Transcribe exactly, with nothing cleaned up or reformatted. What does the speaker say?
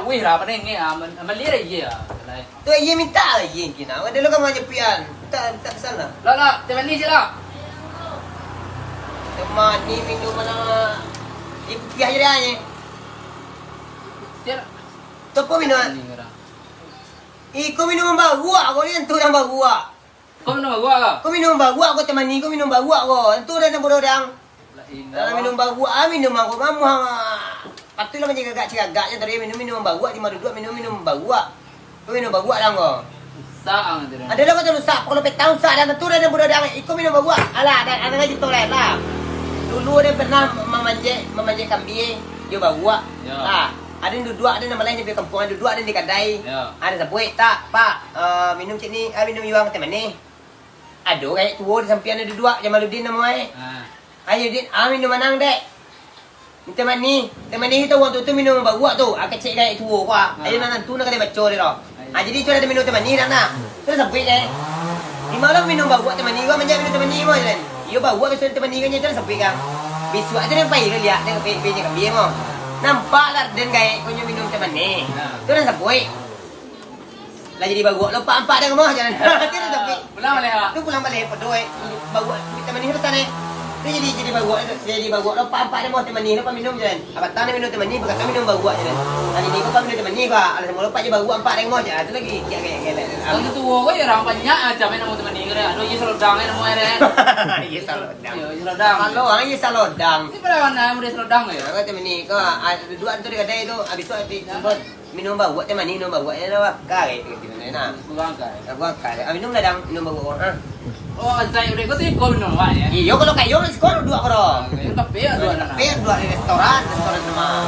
Wih lah, apa ni? Ah, men-, meli lah, iya. Lai. Tu iya minta lah, iya kina. Ada lo kan manjapuian. Tak, tak salah. Lah, lah, teh manih je lah. Teh manih minum mana? Di putiah je dah ni. Dia Tu apa minum? Manih orang. Iko minum baruak, kau ni tu yang baruak. Kau minum baruak kah? Kau minum baruak, kau teh manih, kau minum baruak kau. Tu dah bodoh dang. Lah, indah. Alah, minum baruak, ah, minum aku mamuah. Patulah macam gagak-cigagak je tadi, minum, minum baruak, di maruduak, minum, minum baruak. Kau minum baruak dang kau. Rusak ang tu dah. Ada lah kau tu rusak, kalau petang rusak dang, tu dah bodoh dang. Iko minum baruak. Alah, ada, ada lagi tu lain lah. Dulu ada pernah memanjek, memanjek kambing, dia baruak. Ya. Lah, ada yang duduak, ada yang malah di kampuang, duduak ada di kadai. Ya. Ada sabuik, "Tak, Pak, eh, minum cik ni, ah, minum yuang teh manih." Ado gaek tuo di sampiang ado duduak, Jamaluddin namo e. Ha. "Ayo, Din, ah, minum manang, Dek." "Teh manih, teh manih tu urang tu, tu minum baruak tu, ah, kecek gaek tuo ko, ah. Ha. Ayo, nan tu nak kena baco dia tu." Ayo. Ah, jadi tu dah minum teh manih dah nak. Tu sabuik deh. "Di ma lo minum baruak teh manih ko, manjak minum teh manih mo," jan. "Iyo, baruak biaso teh manih kan," tu sabuik kan. Bisuak tu dia pai lo liak, dia pai, pai je kambing mo. Nampak lah den gaek ko nyo minum teh manih. Ha. Tu dah sabuik. "Lah jadi baruak lo, Pak, ampak dah rumah," jan. Tu dah sabuik. Pulang baleh, Pak. Tu pulang baleh, pedo, eh. Baruak, teh manih pesan, eh. Tu jadi, jadi baruak, jadi baruak lo, Pak, ampak dah rumah, teh manih lo, Pak, minum, jan. Abah tang minum teh manih, bakato minum baruak, jan. Tadi ni ko, Pak, minum teh manih, Pak. Alah, samo lo, Pak, jadi baruak, ampak dah rumah, jan. Tu lagi, ya, ya, ya, ya. Kan tu tuo ko, ya, urang banyak macam namo teh manih ko, dah. Ado je salodang, namo e, dah. Iya, salodang. Iya, salodang. Kalau orang, iya, salodang. Ni pada mana, mudah salodang, ya? Aku teh manih ko, ah, duduak tu di kadai tu, habis tu, habis tu, Minum baruak teh manih, minum baruak je lah, baka kayak gitu, nah. Kurang kai. Kurang kai. Ah, minum lah dang, minum baruak, ah. Oh, Zai udah ikut ikut minum, Pak, ya? Iyo, kalau kayo, sekolah dua orang. Kayo kafe ya, dua Kafe dua di restoran, restoran rumah.